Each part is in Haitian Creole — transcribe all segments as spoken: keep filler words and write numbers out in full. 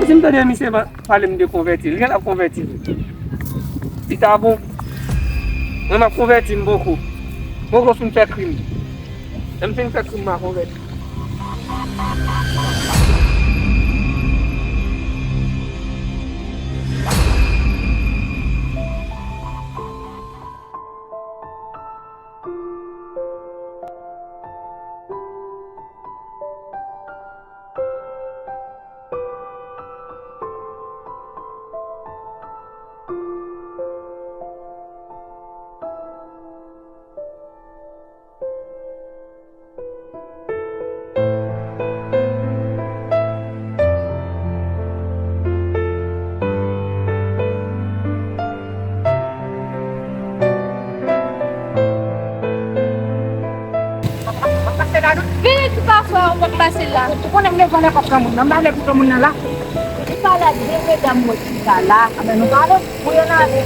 Si m tande misye pa- pale m de konvèti, li genlè ap konvèti tou. Li ta bon. Mwen m ap konvèti m poko. Poko fin fè krim. Lè m fin fè krim m a konvèti. Vit, pafwa, w ap pase la. Ou konnen m leve anlè kòk granmoun nan, m pa lè pou granmoun nan la. Ou pale ak de medam mwen ki la la. Anben, nou pale, pou yo n ale.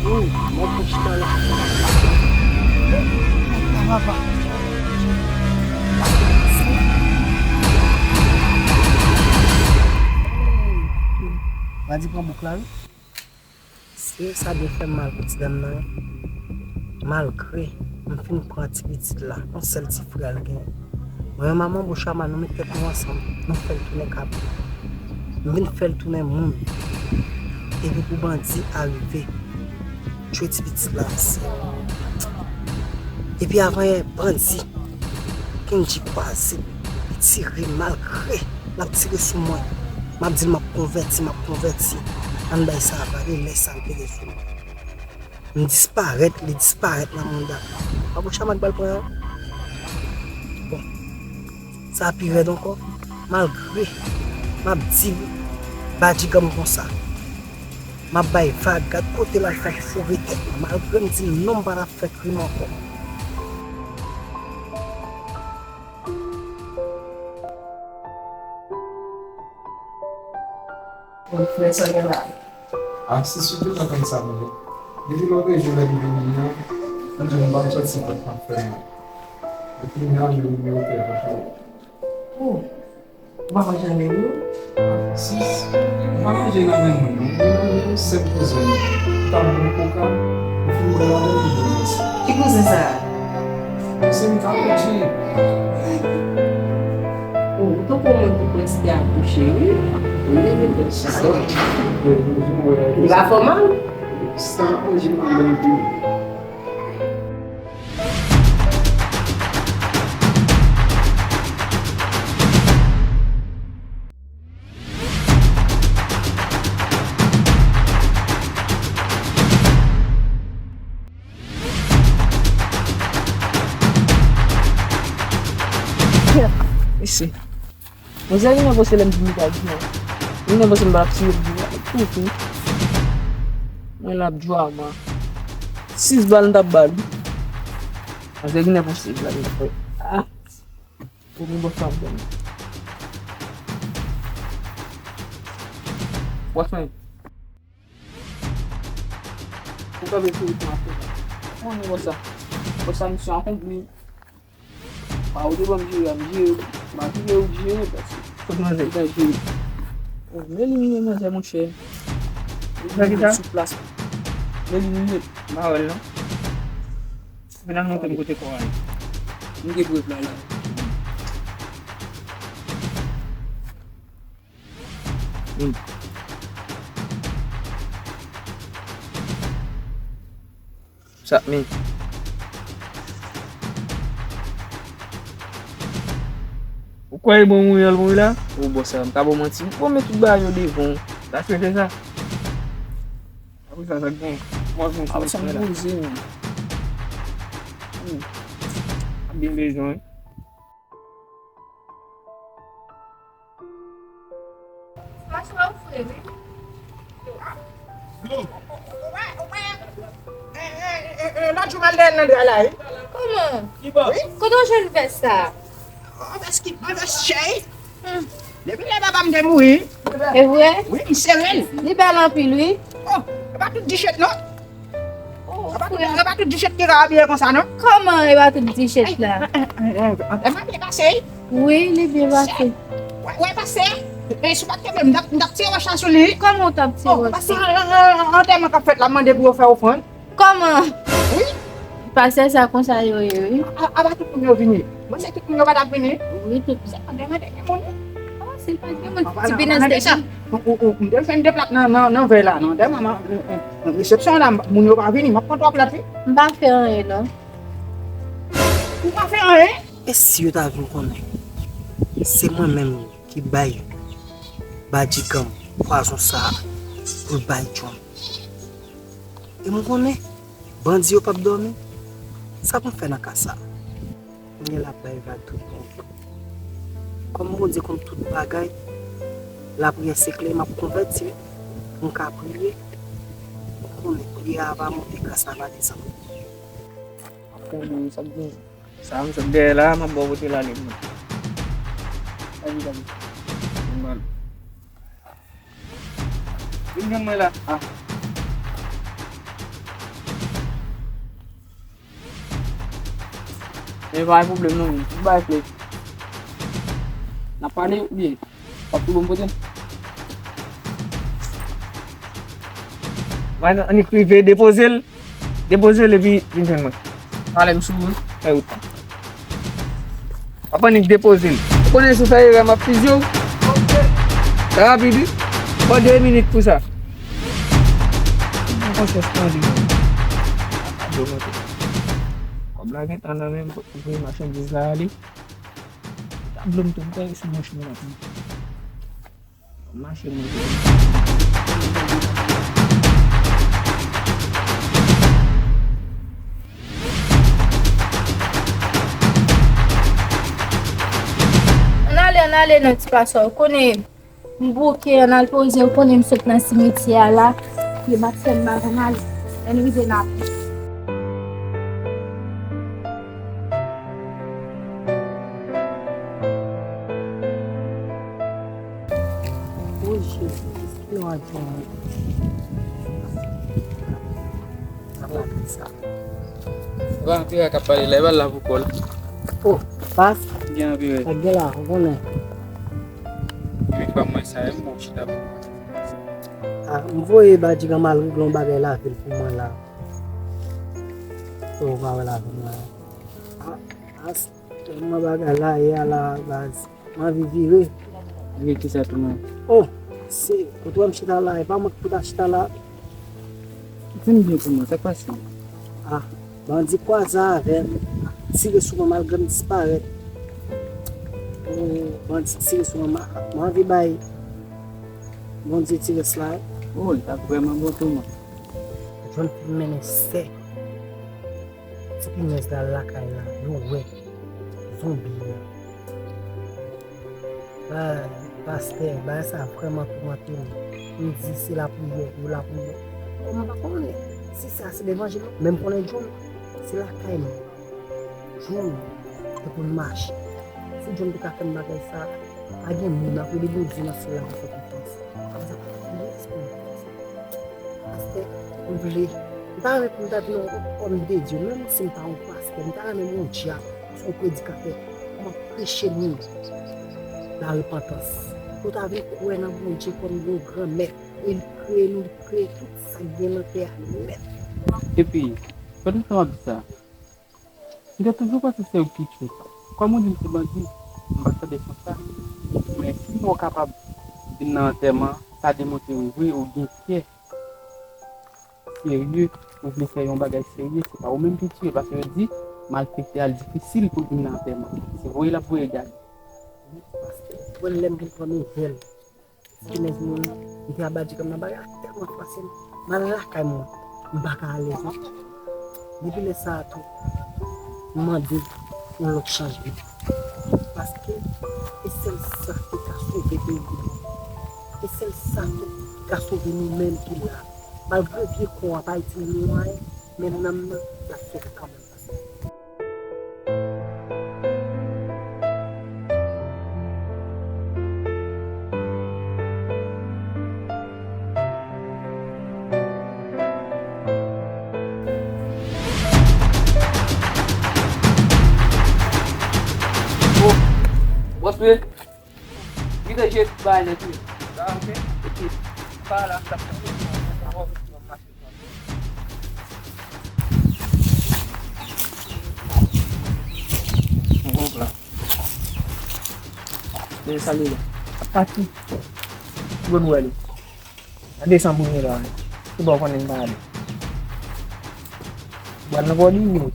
Wi, mwen pou chita la. Papa. Madi pran bouk la, wi. Se sa byen fè m mal pou ti dam nan, wi. Malgre m fin pran ti pitit la, yon sèl ti frè l genyen. Mwen menm ak Manbo Chama, nou met tèt nou ansanm, nou fè l tounen kabrit. M vin fè l tounen moun. Epi pou bandi arive, tchwe ti pitit la ansanm. Epi avan yè, bandi, Kendji kwaze, li tire malgre l ap tire sou mwen. M ap di l m ap konvèti, m ap konvèti. Ann bay sa vale, lè sa l tire sou mwen. M disparèt, li disparèt nan mond la. Manbo Chama k pral pran an. Bon, sa pi rèd ankò. Malgre m ap di l badjigam konsa, m ap bay vag, gad kote l al fè foure tèt mwen. Malgre m di l non, m pa t ap fè krim ankò. Bon, frè, sa gen la? A, si sou te ka konn sa, mwen. Depi lòt jou lè m vini an, m di nou pa m sòti kòt m ap fè mal. Epi m ranje nimewo tèlefòn. Oh, ou pa manje anyen, non? Sis, ou pa manje nan men mwen, non. Mwen manje yon senp kouzen. Ou ta bon koka, ou fin bwè ladan, ou bon mèsi. Ki kouzen sa a? Kouzen m ka manje. Oh, ou tankou moun ki pran ti te akouche, wi. Wi, wi, wi. Li pa fè w mal? Sa manje m nan men tou. Manzè genlè panse lè m di m ta di an. Genlè panse m pa t ap tiye l di an. Tout, wi. Mwen l ap jwe a mwen. Sis bal m t ap ba l. Manzè genlè panse l ap fè. Ah. Pou mwen bòs la m konn. Bòs mwen. Ou ka vin sou ritm ap fè la. Ou konnen bòs la. Bòs la misyon akonpli. Pa ou te ban m jere a, m jere. M pa kite ou jere, paske fòk manzè ta jere. Oh, men li menm manzè, monchè. Li menm sou plas. Men li menm. M pa wè l non. Vin al montre m kote kò a ye. M gen prèv la, la. Hmm. Sa, men. Ou kwè e bon mouri an l mouri la? Ou bòs la, m ka ba w manti. Bon, men tout bagay yo devan w. Sa se te sa. Apre sa, sa k gen? Mwen vin sou sa m poze, men. Hmm. Ap gen bezwen. Franchman, ou fre, wi. Lòt jou m al dèyè l nan dra la, wi. Kòman? Wi. Kote w jwenn vès sa? Yon vès ki, yon vès chè, wi. Hmm. Depi lè papa m te mouri. E vre? Wi, m sere l. Li bèl anpil, wi. Oh, e pa tout dichèt, non. Oh, e pa tout, frè. E pa tout dichèt ki ka abiye konsa, non. Kòman e pa tout dichèt la? Antèman byen pase, wi. Wi, li byen pase. Wè, wè, pase. E si w pa t kenbe m, m t ap, m t ap tire wòch la sou li. Kòman w t ap tire wòch la? Paske an, an, an, antèman k ap fèt la, m mande pou yo fè ofrann. Kòman? Wi. Pastè sa konsa yo ye, wi. A, a, apa tout moun yo vini? Mwen se tout moun yo pa t ap vini. Wi, tout. Se pa gen moun. Ah, se pa gen moun. Ti pinèz te sa. Ou, ou, ou, m te fè de plat nan, nan, nan vèy la, non. Dèyè mama, resepsyon la, moun yo pa vini, m ap pran twa plat, wi. M pa fè anyen, non. Ou pa fè anyen? E si yo ta vin konnen se mwen menm ki bay Badjigam pwazon sa a pou l bay John? E m konnen bandi yo p ap dòmi. Sa pou m fè nan ka sa a? Kounye a l ap bay vag tout moun. Kòm Bondye konn tout bagay, lapriyè se kle, m ap konvèti, m ka priye. M konnen priyè a va monte, gras la va desann. Sa m sot dèyè la, m ap ba w kote l ale, moun. Gade, gade. Vin ba l. Vin jwenn mwen la. Ah. Men pa gen pwoblèm non, moun. Tout bagay klè. N ap pale oubyen w ap tou bon pote m? Annik rive depoze l. Depoze l epi vin jwenn mwen. Talè m sou ou. Fè wout la. W ap annik depoze l. Ou konnen si w fè erè m ap fizye w. Sa rapid wi. Pran de minit pou sa. Pran konsyans nan li. Kòb la gentan nan men m pou voye machandiz la ale. Tablo m tou m kwè sou manch mwen la. Mache mwen. Ann ale, ann ale non ti pastè, ou konnen m bouke, ann al poze, ou konnen m sot nan simityè a la, yo m ap fè m mal, ann ale, ann rive n ap. O Jezi, Jezi, lwa Dye. Sa pa gen sa. E pa anpire k ap pale la, e pa la pou kò l. O, pas. Gen anpire. Sa gen la, ou konnen. Epi pa mwen sa, e m bon chita pou. A, m voye Badjigam al regle yon bagay lavil pou mwen la. Ou pa wè lavil la. A, a, tèlman bagay la ye a la, baz. M anvi vire. Vire kisa tou menm? O, se kote w wè m chita la, e pa mwen ki pou ta chita la. Di m byen pou mwen, sa k pase? A, bandi kwaze avè m, tire sou mwen malgre m disparèt. O, bandi tire sou mwen, m, m anvi bay Bondye ti rès la. O, l t ap vrèman bon tou mwen. John fin mennen sè ti pinyèz la lakay la, yo wè zonbi a. Ay, pastè, bagay sa vrèman toumante m. M di se lapriyè, yo lapriyè. Kòman m pa konnen si sa se levanjil, non? Men m konnen John, se lakay mwen. John te konn mache. Si John te ka fè m bagay sa, pa gen moun, m ap rele Bondye nan syèl la pou fè konfyans. Konsa pa gen espri. Pastè, m vle. M ta renmen pou m ta vin yon òm de Dye, menm si m pa yon pastè. M ta renmen m yon dyab, m se yon predikatè. Pou m ap preche moun larepantans. Pou yo ta vin kwè nan Bondye kòm yon gran mèt. E li kreye nou, li kreye tout sa k gen nan tè a nèt. Epi, pandan tan w ap di sa, m te toujou panse se ou ki tchwit. Kòm ou di m se bandi, m pa t tande son sa. Men si w kapab vin nan antèman, sa demontre w vre ou gen kè serye, ou vle fè yon bagay serye, se pa ou menm ki tiye, paske yo di, malfektè a l difisil pou l vin nan antèman. Se voye l ap voye gade. Pastè, mwen lè m vin pran nouvèl, ti jenès moun, m te abadji kòm nan bagay la tèlman fwasen m. M al lakay mwen, m pa ka alèz non. Depi lè sa a tou, m mande yon lòt chanjman. Paske e sèl sa ki ka sove peyi a. E sèl sa ki ka sove nou menm ki la. Malgre vye kò a pa itil nou anyen, men nanm nan, l ap sove kanmenm. Bon, bòs mwen, kite je bagay nèt wi. Sa, ok. Epi, pa la, sa. Bon, la. Desann li la. Ap pati. Bon, nou wè li. An desann pou nou la. Ki bò w konnen m pa ale? Bwal nan bò li, wi.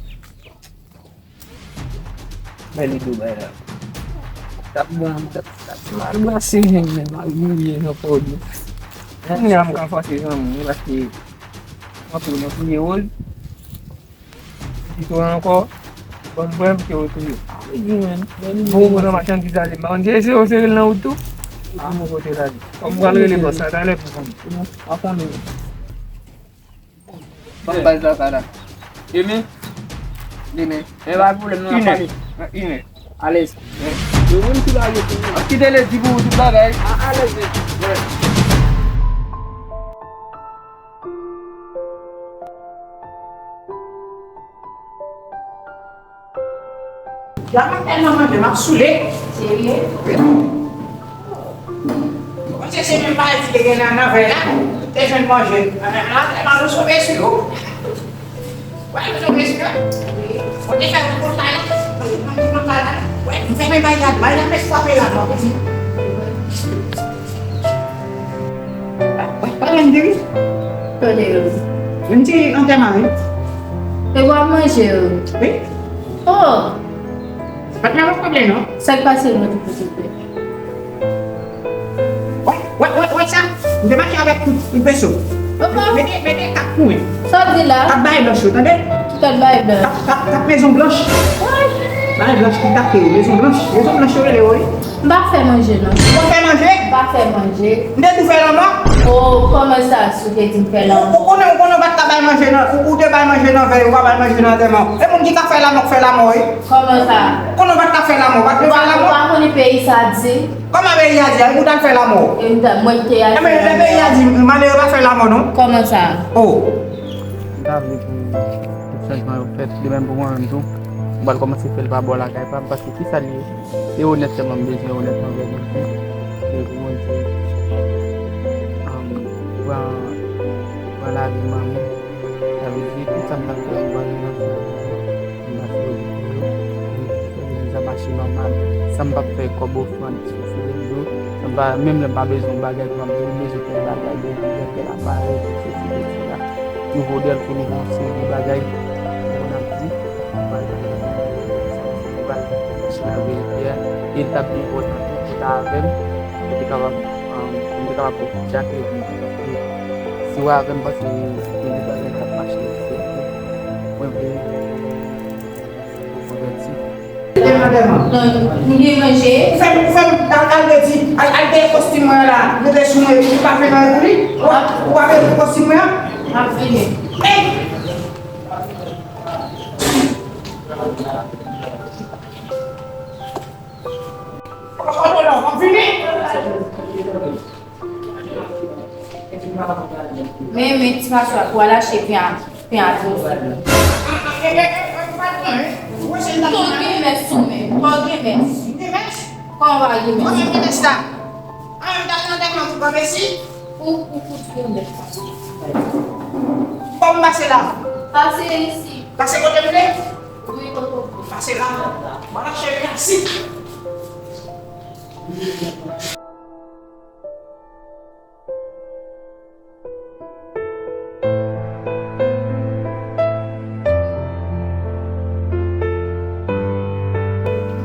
Bèl ido bay la. T ap bon, t ap, t ap mal brase, men mal mouye, jan pa w di. Kounye a m ka fòse zanmi m, paske m antre nan touye woz. Pito ankò, bon, m kwè m te retounen. Li di, men, men li bon, bon, nan machandiz ale, m pa konn si se yo sere l nan wout tou. Ou pou mwen kote l ale. Kòm m pral rele bòs la talè pou konnen. Pa konnen. Ban baz la sa la. Demen? Demen. E pa pwoblèm, nou ap pale. Inè. Alèz. Yo menm ki lage pou ou. Kite ledi pou ou tout bagay. A, alèz, wi. Dja m ap tèlman manje, m ap soule. Serye? Wi. Bon, se, se menm bagay ki te gen nan, nan vèy la, ou te jwenn manje. An, an, an, an, nou sove sou yo. Wè, nou sove sou yo. Bon, te fè yon kontay la, yon kontay la. Wè, nou fè men bagay la, bagay la fè frape la, non. Wè, pa menm diri. Tande yo. Yon ti antèman, wi. E w ap manje yo? Wi. Oh! Pa t nan pwoblèm, non. Sa k pase, mwen, tou, silvouplè? Wè, wè, wè, wè sa. M te mache avèk yon, yon peso. Mete, mete kat pou mwen. Sa w di la? Kat bagay blanch yo, tande? Ki kat bagay blanch? Kat, kat, kat mezon blanch. Bagay blanch ki take yo, mezon blanch. Mezon blanch yo rele yo, wi. M pa fè manje, non. Ou pa fè manje? M pa fè manje. M te di w fè lanmò? Oh, kòman sa, si w te di m fè lanmò? Ou, ou konnen, ou konnen w pa t ka bay manje nan, ou, ou te bay manje nan vèy, ou pa bay manje nan antèman. E moun ki ka fè lanmò, k fè lanmò, wi. Kòman sa? Ou konnen w pa t ka fè lanmò, w pa t dwe fè lanmò. Ou pa konnen peyi sa di? Kòman peyi a di a, ou t al fè lanmò? E m ta, mwen te al fè lanmò. Enben, lè peyi a di, malere pa fè lanmò, non. Kòman sa? Oh. M ta vle pou tout chanjman yo fèt, de menm pou mwen menm tou. M pral kòmanse fè l pa bò lakay pa m, paske ki sa l ye? Se onèt sèlman m bezwen, onèt anvè Bondye. E pou Bondye, um, pran, pran lavi m an men. Sa vle di, tout sa m t ap fè, m pral nan fè. M ap fè legliz la mache nòmal. San m p ap fè kòb ofrann sou, sou rezo. San m pa, menm lè m pa bezwen yon bagay, m ap di, m bezwen tèl bagay, m bezwen tèl aparèy, pou sesi, pou sela. Yon modèl pou nou fè yon seri de bagay. Pou n ap di, m pral fè yon bagay, m pral fè yon bagay, m pral fè yon bagay, e l t ap enpòtan tou pou ta avè m, pou te kapab, um, pou m te kapab djake epi, paske si w avè m, m panse gen de bagay k ap mache sèten. Mwen vle konvèti. Lè m Antèman. Non, nou gen manje. Ou fè m, ou fè m, al, al redi, al, al dèyè kostim mwen an la, rete sou mwen, epi ou pa fè nan pou li, ou pa, ou pa fè kostim mwen an. M ap vini. Ey! Kòkòt w ap vini? Men, men, ti maswa, pou al achte pen a, pen a tou. Ton gen mès sou men, ton gen mès. Kòman w pa gen mès? Ou, ou, ou, ou gen mès. Kòman m pase la? Pase isi. Pase kote m vle? Wi, kote w vle. Pase la. Mwen ap chèche isi.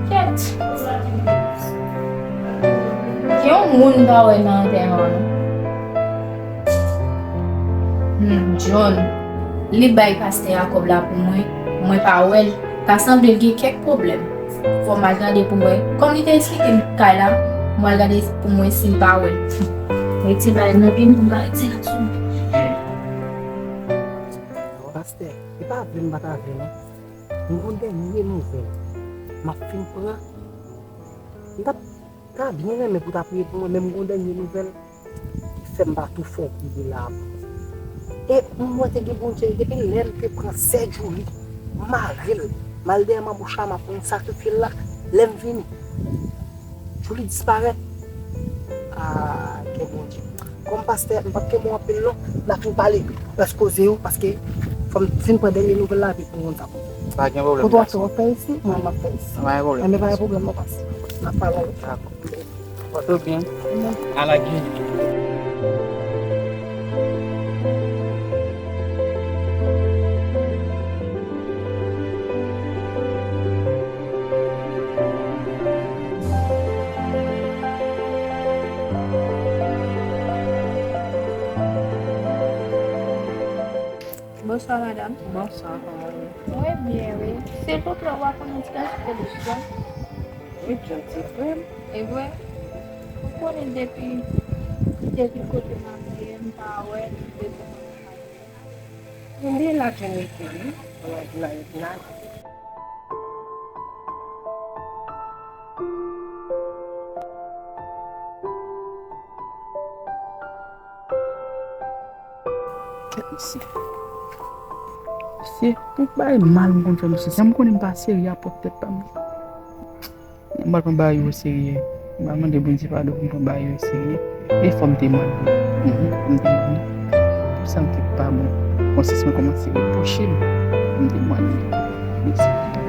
Kèt! Gen yon moun m pa wè nan antèman an non. Hmm, John. Li bay pastè a kòb la pou mwen, mwen pa wè l. Ta sanble l gen kèk pwoblèm. Fò m al gade pou m wè. Kòm li te esplike m kay la, m al gade pou m wè si m pa wè l. Mete bagay nan pye m pou m ka retire l sou mwen. Pastè, e pa vle m pa ta vle non. M gon dènye nouvèl. M ap fin pran. M t ap, ta byen renmen pou ta priye pou mwen, men m gon dènye nouvèl ki fè m pa tou fè w priye la. E m wè te gen Bondye, depi lè l te pran sè Djouly, m mare l, m al dèyè manbouch la, m ap sakrifye l la, lè m vini, Djouly disparèt. Ah, gen Bondye. Kòm pastè, m p ap kenbe w anpil non, n a fin pale, rès koze yo, paske fò m fin pran dènye nouvèl la, epi pou moun sa konn. Pa gen pwoblèm, gason. Kote w ap fè isi, mwen m ap fè isi. Pa gen pwoblèm, gason. Enben pa gen pwoblèm non, pastè. N ap pale. Dakò. Pòte w byen. Ala Djouly. Bonswa, madanm. Bonswa, kòman w ye? Mwen byen, wi. Silvouplè, w pa konn yon ti kantite lespwa? Wi, John, se vre. E vre? Ou konnen depi, depi kote m ap ye, m pa wè, m bezwen konn sa l ye. Mwen byen la, John, wi, wi. Mwen la, John, la. Kèt mesye. Mesye, tout bagay mal m konn fè mesye. Jan m konnen m pa serye a pwòp tèt pa m. M pa pran bagay yo serye. M pa mande Bondye padon pou m pran bagay yo serye. E fò m te mal wi. Mhm, fò m te mal wi. Tout sa m te pa bon. Konsyans mwen kòmanse repwoche m. Fò m te mal wi. Mesye.